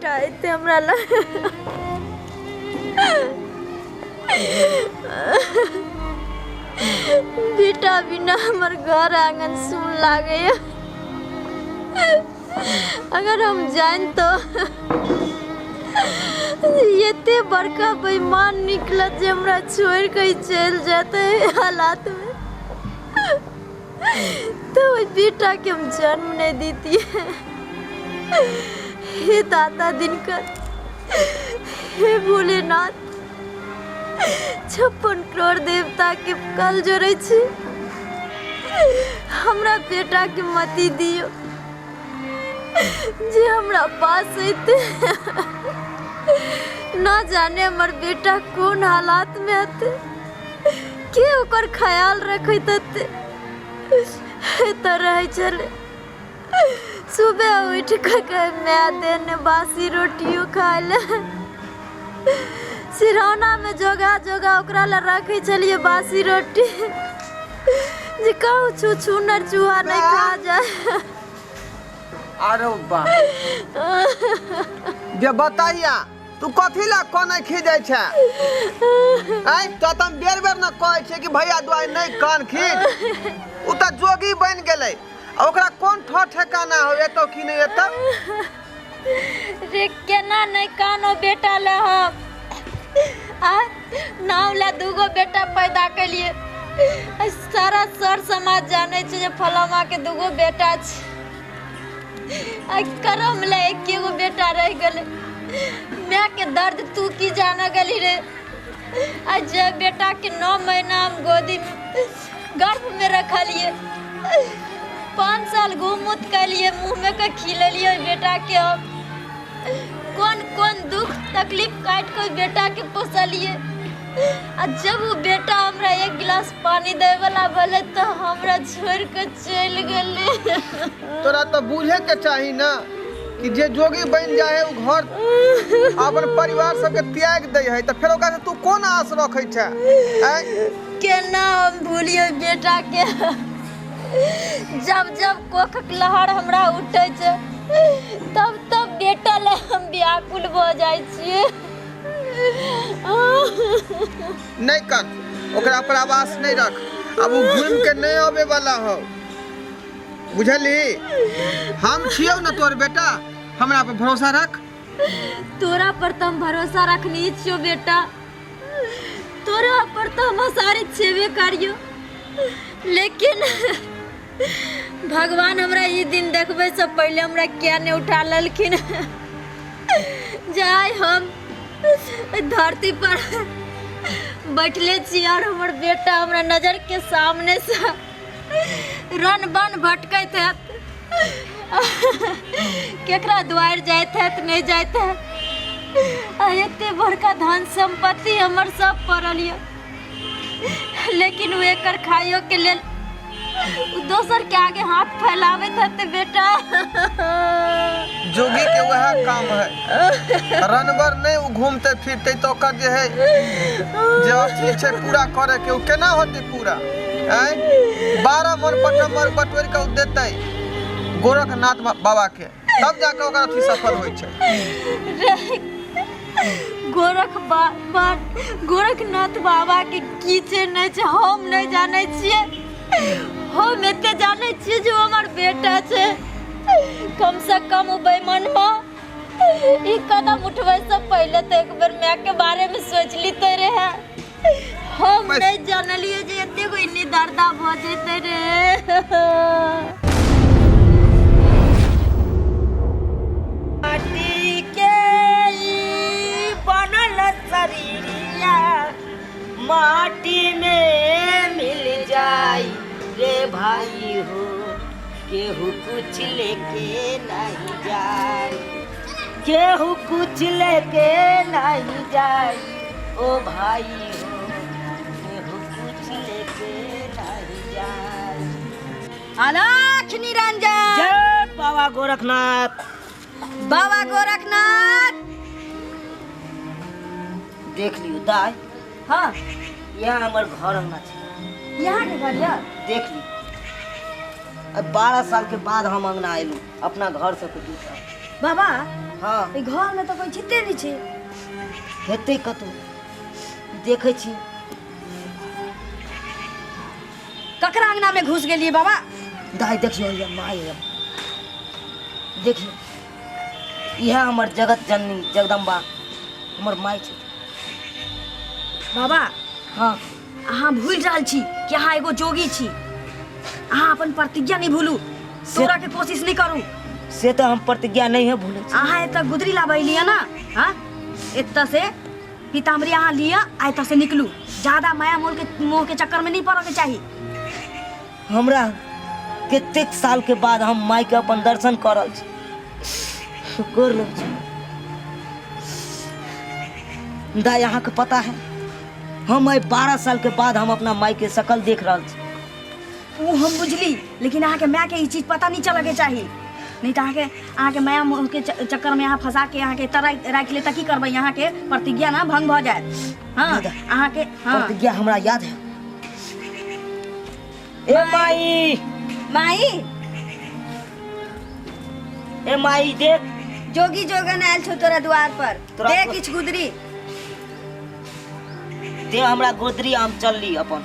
बेटा एते हमरा लग। बेटा बिना हमर घर आंगन सुन लागैया। अगर हम जान तो एते बड़का बेईमान निकलत जे हमरा छोड़ के चलि जेतै हालात में, तो ओहि बेटा के हम जन्म नहीं देतियै। हे दाता दिनकर, हे भोलेनाथ, 56 करोड़ देवता के कल जोड़ै छी, हमरा बेटा के मति दियौ जे हमरा पास अयतै। न जाने हमर बेटा कोन हालात में हेतै, के ओकर ख्याल रखैत हेतै। एतऽ रहै छलै, सुबह उठि कऽ कहै माय देने बासी रोटियो खाय लए। सिरौनामे जोगा जोगा ओकरा लए रखै छलियै बासी रोटी, जे कहूँ छुछुनर चूहा नहि खा जाय। अरे बा जे बताइया तू कथी ला कनै खीजै छै? आँय तो त हम बेर बेर न कहै छियै कि भैया दुआरि नहि कान खीज। उ तऽ जोगी बनि गेलै, आ ओकरा कोन ठो ठेकाना हो एतौ कि नहि एतौ। रे केना नहि कानो बेटा ले हम आ नाव ले दूगो बेटा पैदा केलिए। सारा सर समाज जानै छै जे फलामा के दूगो बेटा छै, आ करम ले एकेगो बेटा रहि गेलै। माय के दर्द तू की जान गेली रे? आ जे बेटा के 9 महीना हम गोदी में गर्भ में रखलिए, 5 साल घूम-मूत कैलिए, मुँह में के खिलेलिए बेटा के। हम कोन कोन दुख तकलीफ काटि के बेटा के पोसलिए, आ जब वो बेटा हमरा एक गिलास पानी दै वाला भेलै तऽ हमरा छोड़ के चलि गेलै। तोरा तऽ बुझे के चाही ना कि जे जोगी बनि जाए है उ घर अपन परिवार सबके त्याग दै है, तऽ फेर ओकरा से तू कोन आस रखै छै? आँय केना हम भूलिए बेटा के? जब जब कोखक लहर हमरा उठै छै तब तब बेटा ले हम व्याकुल भऽ जाइ छियै। नहि कर, ओकरा पर आवास नहि रख। अब उ घूमि के नहि आबे वाला हो, बुझली? हम छियौ न तोर बेटा, हमरा पर भरोसा रख। तोरा पर तऽ हम भरोसा रखनी छियौ बेटा, तोरा पर तऽ हम सारे छेबे करियो, लेकिन भगवान हमरा ई दिन देखबै से पहिले हमरा किया नहि उठा लेलखिन? जाय हम धरती पर बैठले छी और हमर बेटा हमरा नजर के सामने से रन बन भटकैत हैत, केकरा दुआरि जाइत हैत नहि जाइत हैत। आ एते बड़का धन संपत्ति हमर सब पड़ल यऽ, लेकिन ओ एकर खाइयो के लेल उ दोसर के आगे हाथ फैलाबैत हेतै बेटा। जोगी के वह काम है, रनबर नहीं उ घूमते फिरते तो ओकर जे है जे अथी छै पूरा करे के, उ केना होते पूरा? आँय 12 मन पटमर बटोरि के उ देतै गोरखनाथ बाबा के, तब जाके ओकर अथी सफल होइ छै। गोरख बाबा, गोरखनाथ बाबा के की छै नहि छै हम नहि जानै छियै। हम एते जानै छियै जे ओ हमर बेटा छै। कम से कम ओ बेईमानमा ई कदम उठबै से पहिले तऽ एक बेर माय के बारे में सोच लीते रहे। हम नहीं जानलिए जे एते कोई इन्नी दर्दा भ जेते रे। माटी के ई बनल शरीरिया माटी में मिल जाई रे भाई हो, केहू कुछ लेके नहीं जाई, केहू कुछ लेके नहीं जाई ओ भाई हो, केहू कुछ लेके नहीं जाई। आलोक निरंजन, जय बाबा गोरखनाथ। बाबा गोरखनाथ। देख लियो दाई। हाँ, यहाँ हमर घर अंगना छै। यहाँ के घर या देख लियो, अब 12 साल के बाद हम अंगना आयलू अपना घर से कुछ दूर। बाबा हाँ। एहि घर में तऽ कोई छिते नहि छै। हेतै कतौ, देखै छी। ककरा अंगना में घुस गेलियै बाबा? दाइ देखियौ, ये माय ये देखियौ, इएह हमर जगत जननी जगदम्बा हमर माय छथि। बाबा हाँ। अहाँ भूलि रहल छी कि अहाँ एगो जोगी छी। अहाँ अपन प्रतिज्ञा नहीं भूलू, तोड़ा के कोशिश नहीं करू। से तऽ हम प्रतिज्ञा नहीं है भूलै छी। अहाँ एतऽ गुदरी लाबै लिअ ना, हाँ एतऽ से पीताम्बरी अहाँ लिअ आ एतऽ से निकलू। ज्यादा माया मोल के मोह के चक्कर में नहीं पड़ऽ के चाही। हमरा कतेक साल के बाद हम माय के अपन दर्शन कर रहल छी, गोर लगै छी दाइ। अहाँके पता है, हम आइ 12 साल के बाद हम अपना माय के शकल देख रहल छी। ओ हम बुझली, लेकिन अहाँके माय के ई चीज पता नहीं चलऽ के चाही, नहीं तऽ अहाँके माया मोह के चक्कर में अहाँ फंसा के अहाँके एतऽ राखि ले तऽ की करबै? अहाँके प्रतिज्ञा ना भंग भऽ जायत। हाँ। दादा, अहाँके हाँ प्रतिज्ञा हमरा याद है। ए माई, माई, ए माई देख, जोगी जोगन आयल छौ तोरा द्वार पर। तोरा दे किछु गुदरी दे हमरा गोदरी, हम चलली अपन।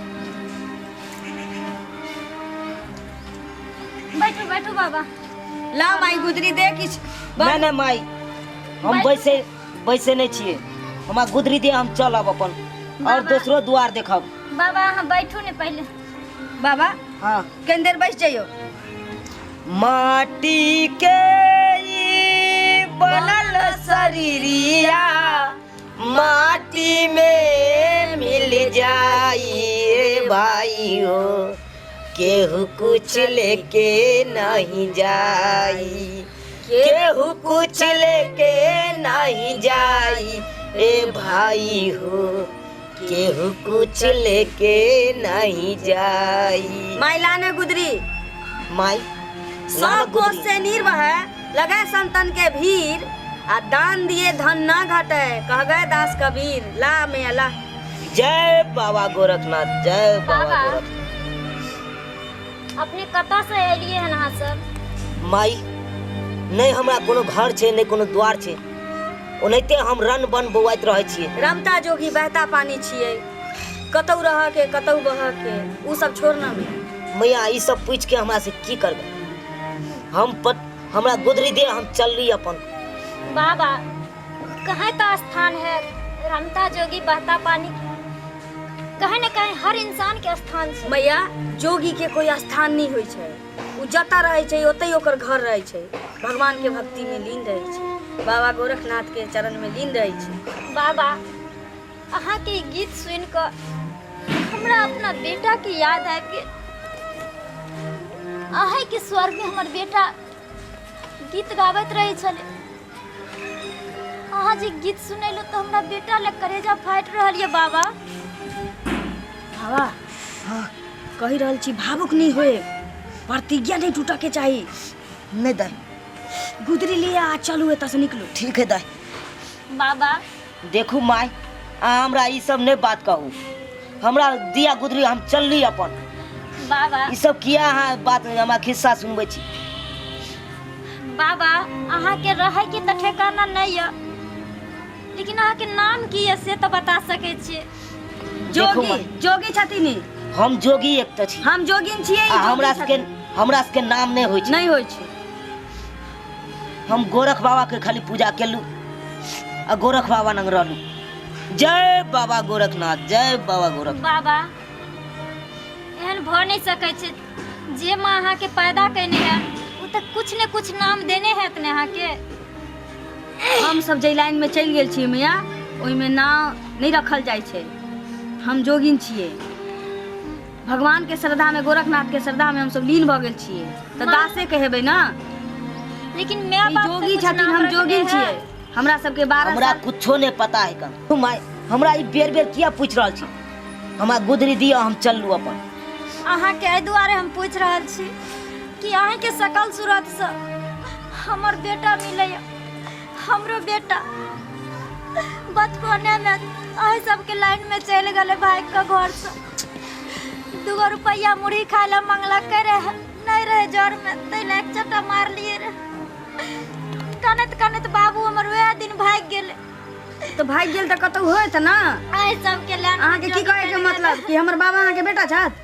बैठू बैठू बाबा। ला माई गुदरी दे किछु। नहीं नहीं माई, हम बैसे बैसे नहीं छियै, हमरा गुदरी दे, हम चलब अपन और बाबा। दोसरो द्वार देखब। बाबा अहाँ बैठू ने पहिले। बाबा हाँ, कनि देर बैस जइयौ। माटी के ई बनल शरीरिया माटी में मिल जाई रे भाई हो, केहू कुछ लेके नहीं जाई, केहू कुछ लेके नहीं जाई रे भाई हो, केहू कुछ लेके नहीं जाई। माई लाने गुदरी। माई सब कोस से नीर बहे लगे संतन के भीड़, आ दान दिए धन ना घटे कह गए दास कबीर। ला में ला। जय बाबा गोरखनाथ, जय बाबा बाबा। गोरखनाथ। अपने कतऽ से एलियै हन अहाँ सब? माई नहीं हमरा कोनो घर छै, नहीं कोनो द्वार छै, ओनाहिते हम रन बन बौआइत रहै छियै। रमता जोगी बहता पानी छियै, कतौ रह के कतौ बह के, उ सब छोड़ ना। मैया ई सब पूछ के हमरा से की करबै? हम पत, हमरा गुदरी दे, हम चलली अपन। बाबा कहीं तो स्थान है रमता जोगी बहता पानी, कहीं न कहीं हर इंसान के स्थान छै। मैया जोगी के कोई स्थान नहीं होइ छै, उ जतऽ रहै छै ओतै ओकर घर रहै छै। भगवान के भक्ति में लीन रहै छै, बाबा गोरखनाथ के चरण में लीन रहै छै। बाबा अहाँके ई गीत सुनि कऽ हमरा अपना बेटा के याद आबि गेल। अहाँके स्वर में हमर बेटा गीत गाबैत रहै छलै। अहाँ जे गीत सुनेलहुँ तऽ हमरा बेटा लए करेजा फाटि रहल यऽ बाबा। बाबा हाँ कहि रहल छी भावुक नहीं होए, प्रतिज्ञा नहीं टूटऽ के चाही। नहीं दाई, गुदरी लिअ आ चलू एतऽ से निकलू। ठीक है दाई। बाबा देखू माय, अहाँ हमरा ई सब नहीं बात कहू, हमरा दिया गुदरी, हम चलली अपन। बाबा ई सब किया अहाँ बात हमरा खिस्सा सुनबै छी? बाबा अहाँके रहैके तऽ ठेकाना नहीं यऽ, लेकिन अहाँके नाम की यऽ से तऽ बता सकै छियै? देखू जोगी माय। जोगी छथिन ई। हम जोगी एक तऽ छी। हम जोगिन छियै, ई आ जोगी हमरा सबके छथिन। हमरा सबके नाम नहीं होइ छै। नहीं होइ छै। हम गोरख बाबा के खाली पूजा केलू आ गोरख बाबा नंग रहलू। जय बाबा गोरखनाथ, जय बाबा गोरख। बाबा एहन भऽ नहि सकै छै, जे माँ अहाँके पैदा केने है ओ तऽ कुछ ने कुछ नाम देने हैत ने अहाँके। हम सब जै लाइन में चलि गेल छियै मैया, ओहिमे नाम नहीं रखल जाइ छै। हम जोगिन छियै, भगवान के श्रद्धा में, गोरखनाथ के श्रद्धा में हम सब लीन भऽ गेल छियै, तऽ दासे कहेबै ना। लेकिन my ई बाप तऽ जोगी कुछ छथिन, नाम हम रखने जोगिन है। छियै। हमरा सबके 12 हमरा साल कुछो नहीं पता है कन। तू माय हमरा ई बेर बेर किया पूछ रहल छी? हमरा गुदरी दिअ, हम चललू अपन। अहाँके एहि दुआरे हम पूछि रहल छी कि अहाँके सकल सूरतसँ हमर बेटा मिलैए। हमरो बेटा बचपनेमे अहीं सबके लाइनमे चलि गेलै भागिके घरसँ। 2 रुपैआ मुरही खाय लए मंगलकै रहे, नहीं रहे जरमे, ताहि लए एक चट्टा मारलियै रहे। कानैत कानैत बाबू हमर वएह दिन भागि गेल। तऽ भागि गेल तऽ कतहु होयत ने। एहि सबके लाइन में अहाँके की जोगी कहैके बनि मतलब कि हमर बाबा अहाँके बेटा छथि?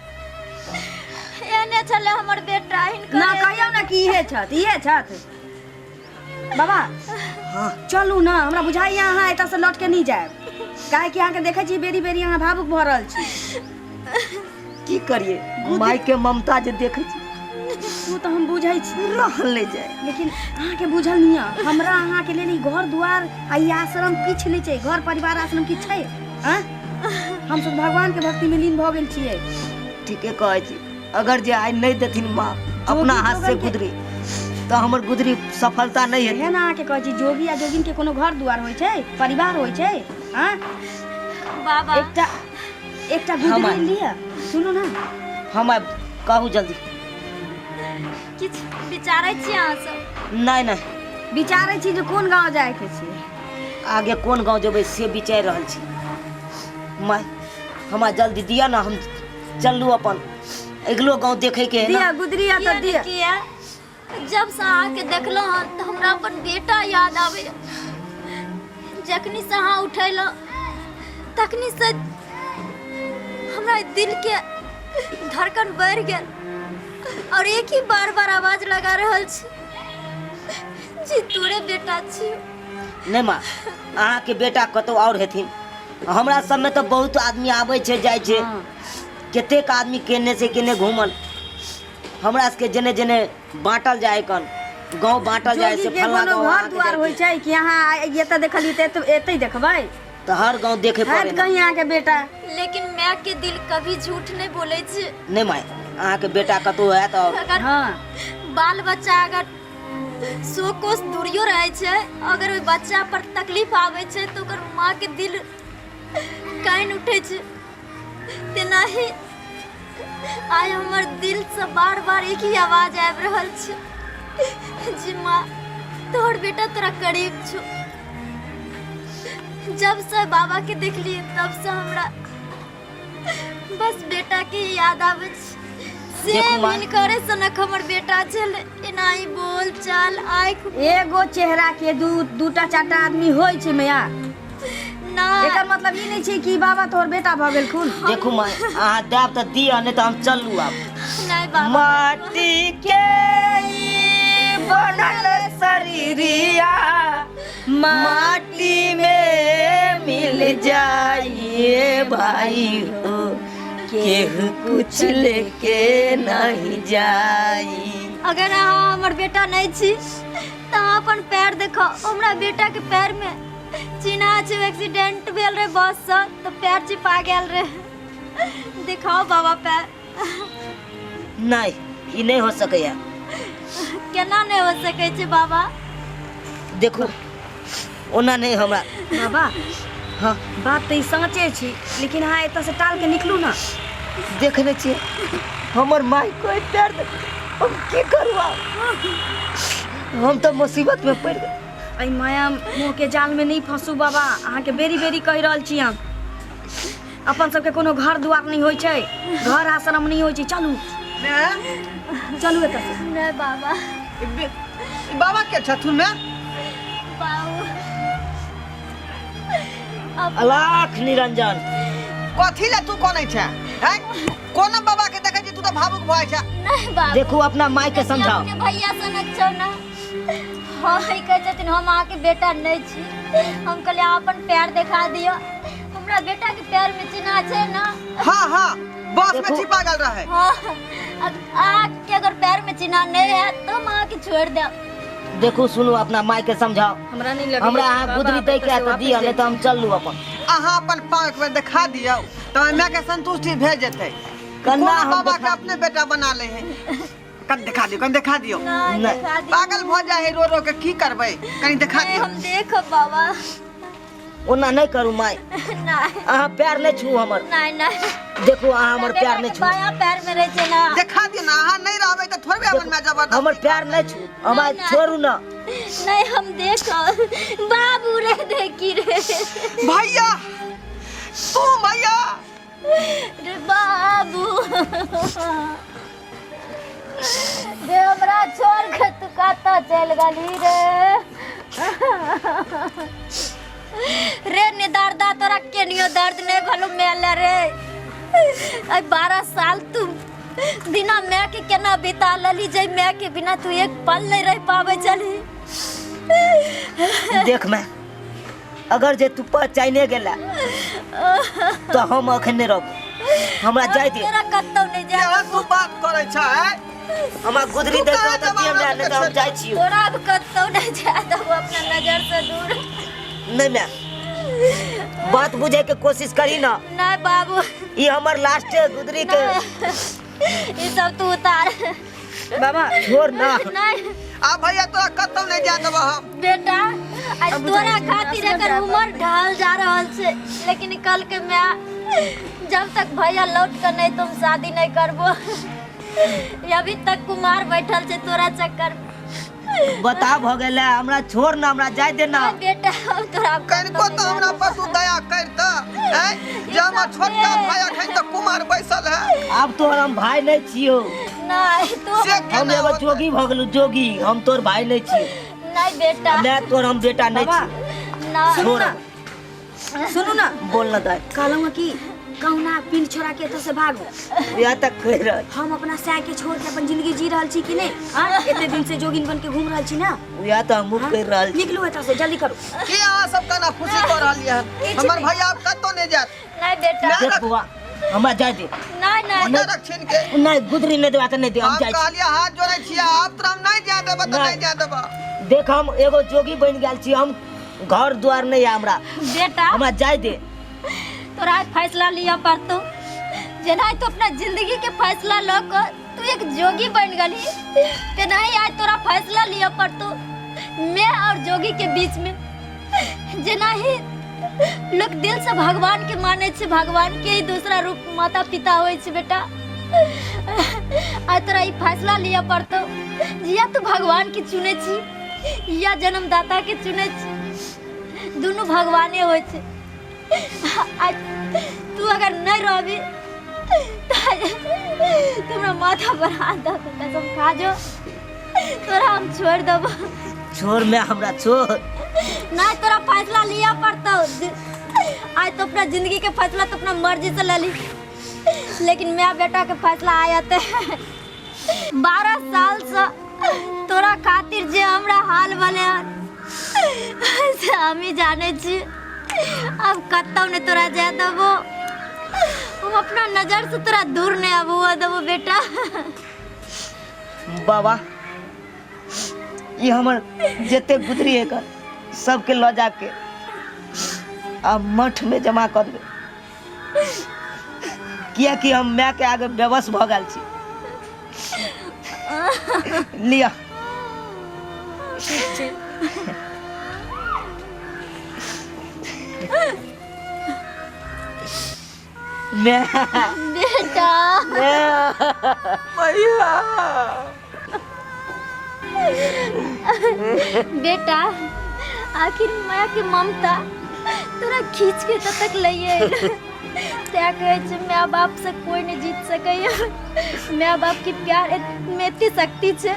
गेल। एहने छलै हमर बेटा हिनकर। ना कहियौ ने कि इहे छथि, इहे छथि बाबा। हाँ। चलू ने, हमरा बुझाइए अहाँ एतऽसँ लौट के नहि जायब, काहे कि अहाँके देखै छी बेरी बेरी अहाँ भावुक भऽ रहल छी। की करिए, माय के ममता जे देखै छी ओ तऽ हम बुझै छी, रहल नहि जाय। लेकिन अहाँके बुझल नहि यऽ, हमरा अहाँके लेल ई घर दुआर आ ई आश्रम किछु नहि छै। घर परिवार आश्रम किछु छै? आँय, हमसब भगवानके भक्तिमे लीन भऽ गेल छियै। ठीके कहै छी, अगर जे आइ नहि देथिन माँ अपना हाथ से जोगन के- गुदरी, तऽ हमर गुदरी सफलता नहि हेतै। एहन अहाँके कहै छी, जोगी आ जोगिन के कोनो घर दुआर होइ छै, परिवार होइ छै? आँय बाबा, एकटा एकटा गुदरी लिअ, सुनू ने। हम आब कहू जल्दी। किछु विचारै छी अहाँ सब? नहि नहि। विचारै छी जे कोन गाँव जायके छै, आगे कोन गाँव जेबै से विचारि रहल छी। माय, हमरा जल्दी दिअ ने, हम चलू अपन अगिलो गाँव देखैके है दिअ ना। गुदरी आ तऽ किया ने दिअ। किया, जब से अहाँके देखलहुँ हन तऽ हमरा अपन बेटा याद आबैए। जखनी से अहाँ उठेलहुँ तखनी से हमरा दिल के धड़कन बढ़ि गेल और एक ही बार बार आवाज लगा रहल छी जी तोरे बेटा छी। नहि माँ, अहाँके बेटा कतहु आओर हेथिन। हमरा सबमे तऽ बहुत आदमी आबै छै जाइ छै। हाँ। कतेक आदमी केने से केने घूमल, हमरा सबके जेने जेने बाँटल जाइ कन गाँव बाँटल जाइ जोगी से के फल्लाँ कोनो गाँव घर अहाँके दुआर जाइ होइ छै। छै कि अहाँ एतऽ देखलियै तऽ एतै देखबै? तऽ हर गाँव देखे हैत पड़े ने। कहीं अहाँके बेटा। लेकिन माय के दिल कभी झूठ नहीं बोले छै। नहि माय, अहाँके बेटा कतहु हैत और अगर हाँ। बाल बच्चा अगर 100 कोस दूरियो रहे छै, अगर ओहि बच्चा पर तकलीफ आबै छै तऽ ओकर माँ के दिल कानि उठै छै। तेनाही आइ हमर दिल से बार बार एक ही आवाज आबि रहल छै जी माँ, तोहर बेटा तोरा करीब छौ। जब से बाबा के देखलिए तब से हमरा बस बेटा के ही याद आबै छै। देखू सेम माँ। हिनकरे सनक हमर बेटा छल, एनाही बोल चाल आँखि। एगो चेहरा के दू दूटा चारिटा आदमी होइ छै मैया। ना, एकर मतलब ई नहि छै कि बाबा तोहर बेटा भऽ गेलखुन। देखू माय, अहाँ देब तऽ दिअ, नहि तऽ हम चलू आब। नहीं बाबा। माटी के ई बनल शरीरिया माटी में मिल जाइए भाई हो, केहू कुछ लेके नहीं जाई। अगर अहाँ हमर बेटा नहीं छी तऽ अहाँ अपन पैर देखो। हमरा बेटा के पैर में चिन्हा छै, एक्सीडेंट भेल रहे बस से तऽ पैर चिपा गेल रहे। दिखाओ बाबा पैर। नहीं, ई नहीं हो सकैया। केना नहीं हो सकै छै बाबा? देखू, ओना नहीं हमरा। बाबा। हाँ। बात तऽ ई साँचे छी, लेकिन अहाँ एतऽ से टाल के निकलू ना। देखने छियै हमर माय कोई पैर देख, हम की करू आब? हम तऽ मुसीबत में पड़ि गेल। एहि माया मोह के जाल में नहीं फंसू बाबा, अहाँके बेरी बेरी कहि रहल छी हम। अपन सबके कोनो घर दुआर नहीं होइ छै, घर आश्रम नहीं होइ छै। चलू ने चलू एतऽ से। नहीं बाबा। ई बाबा के छथुन ने? बाबू अब अलाख निरंजन। कथी ले तू कोनै छै? हैं, कोनो बाबा के देखै छी तू तऽ भावुक भऽ जाइ छै। नहीं बाबू। देखू, अपना माय के समझाओ। अपने भैया सनक छौ ना। हाँ, ई कहै छथिन हम अहाँके बेटा नहीं छी। हम कहलियै अहाँ अपन पैर देखा दियौ, हमरा बेटा के पैर में चिन्हा छै ना। हाँ हाँ, बस में देखू। छिपा गेल रहे। हाँ, अहाँके अगर पैर में चिन्हा नहीं है तो हम अहाँके छोड़ि देब। देखू, सुनू, अपना माय के समझाओ। हमरा नहीं लगैया हमरा कि अहाँ बाबा गुदरी आब दै एतऽ के से तऽ वापस दिअ, नहि तऽ हम चलू अपन। अहाँ अपन पाँव एक बेर देखा दियौ तऽ माय के संतुष्टि भए जेतै। कन्ना कोनो हम बाबा के देखा अपने बेटा बना ले है। कन देखा दियौ, कन देखा दियौ। नहीं, नहीं। देखा दियौ। पागल भऽ जाइ है रो रो के, की करबै? कनी देखा नहीं, दियौ। हम देखब बाबा। ओना नहीं करू माय। नहीं। अहाँ पैर नहीं छू हमर। नहीं नहीं। देखू, अहाँ हमर पैर नहीं छू। बायां पैर में रहे छै ना। देखा दियौ ना, अहाँ नहीं रहबै तऽ थोड़बे हमर माय जबरदस्ती। हमर पैर नहीं छू, हमरा नहीं। छोड़ू ना। नहीं, हम देखब बाबू रे, देखी रे। भैया, तू भैया रे बाबू। रे हमरा छोड़ के तू कतऽ चलि गेलही रे रे निदर्दा तोरा केनियो दर्द नहीं भलो मेले रे। आई 12 साल तू बिना माय के केना बिता लली, जे माय के बिना तू एक पल नहीं रह पावे चली। देख मैं अगर जे तू पहचाने गेला तो हम अखन नहीं रहब, हमरा जाय दे। तोरा कतौ नहीं जाय। केहन तू बात करै छै? हमरा गुदरी तू दे कहाँ तऽ जवाब दिअ माय, नहीं तऽ हम जाइ छियौ। तोरा अब कतौ नहीं जाय देबो, अपना नजर से दूर। नहीं माय, बात बुझे के कोशिश करी ना। नहीं बाबू, ई हमर लास्ट गुदरी के ई सब तू उतार। बाबा छोड़ ना। नहीं आ भैया तोरा कतौ नहीं जाय देबो हम। बेटा आज तोरा खातिर एकर उम्र ढल जा रहल छै, लेकिन कल के मैं जब तक भैया लौट के नहीं तुम शादी नहीं करबो। अभी तक कुमार बैठल छै तोरा चक्कर में। बता भ गेलै, हमरा छोड़ ना, हमरा जाय दे ना। नहीं बेटा, हम तोरा कनिको तो हमरा पर तू दया कर त, हैं? जे हमर छोटका भाई अखन तक कुमार बैसल है। आब तोहर हम भाई नहीं छियौ। नहीं तू से हम केना एगो होतै? जोगी भ गेलु, जोगी, हम तोर भाई नहीं छियौ। नहीं बेटा। मैं तोर हम बेटा नहीं बाबा, छियौ। नहीं। छोड़। सुनू ना, बोल ना दाई। कहलहुँ कि कहुना पिंड छोड़ा के एतऽ से भागू। यहाँ तक कहि रहल। हम अपना साय के छोड़ के अपन जिंदगी जी रहल छी कि नहीं? हाँ, एते दिन से जोगिन बन के घूम रहल छी ना। यहाँ तऽ हमहूँ कहि रहल छी। निकलू एतऽ से, जल्दी करू। की अहाँ सब केना खुशी कऽ रहलियै हन? हमर भैया आब कतौ नहि जायत। नहीं बेटा। देख बौआ, हमरा जाय दे। नहीं नहीं। नहि रखथिन के। नहीं, गुदरी नहीं देबा तऽ नहीं दे, हम हम जाइ छी। कहलियै हाथ जोड़ै छियै, आब तोरा हम नहि जाय देबऽ तऽ नहि। नहि जाय देबऽ। देख हम एगो जोगी बनि गेल छी, हम घर द्वार नहीं है हमरा। बेटा। हमरा जाय दे। तोरा आज फैसला लिया पड़तो, जेना तू अपना जिंदगी के फैसला ल के तू एक जोगी बन गली, तेना ही आज तोरा फैसला लिया पड़तो मैं और जोगी के बीच में। जेना ही लोग दिल से भगवान के माने छे, भगवान के ही दूसरा रूप माता पिता होय छे बेटा। आज तोरा ई फैसला लिया पड़तो, या तू भगवान के चुने छी या जन्मदाता के चुने छी, दुनू भगवाने होय छे। आज तू अगर नहीं रहबी तो हमरा माथा पर हाथ दऽ के कसम खा जो, तोरा हम छोड़ देबो। छोड़ मैं, हमरा छोड़। नहीं तोरा फैसला लिया पड़तो आज, तो अपना जिंदगी के फैसला तो अपना मर्जी से ले ली, लेकिन मैं बेटा के फैसला आया ते 12 साल से तोरा खातिर जे हमरा हाल भले हन से हम ही जाने छी। अब कतौ नहीं तोरा जाय देबो, हम अपना नजर से तोरा दूर नहीं आबू देबो बेटा। बाबा ये हमर जते गुदरी एकर सबके ल जाके आ मठ में जमा कर देबै, कियाकि हम माय के आगे बेबस भ गेल छी। लिअ। ठीक छै। माय। बेटा। भैया। बेटा आखिर माया के ममता तोरा खींच के तब तक लइए तैं कहै छै माय बाप से कोई नहीं जीत सकैया। माय बाप के प्यार में एते शक्ति छै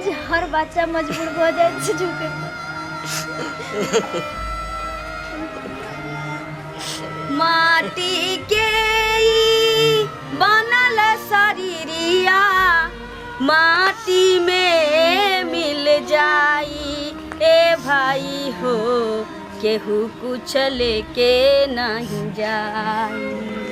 जे हर बच्चा मजबूर भऽ जाइ छै झुकै पर। माटी के ई बनल शरीरिया माटी में मिल जाई, ए भाई हो केहू कुछ लेके नहीं जाई।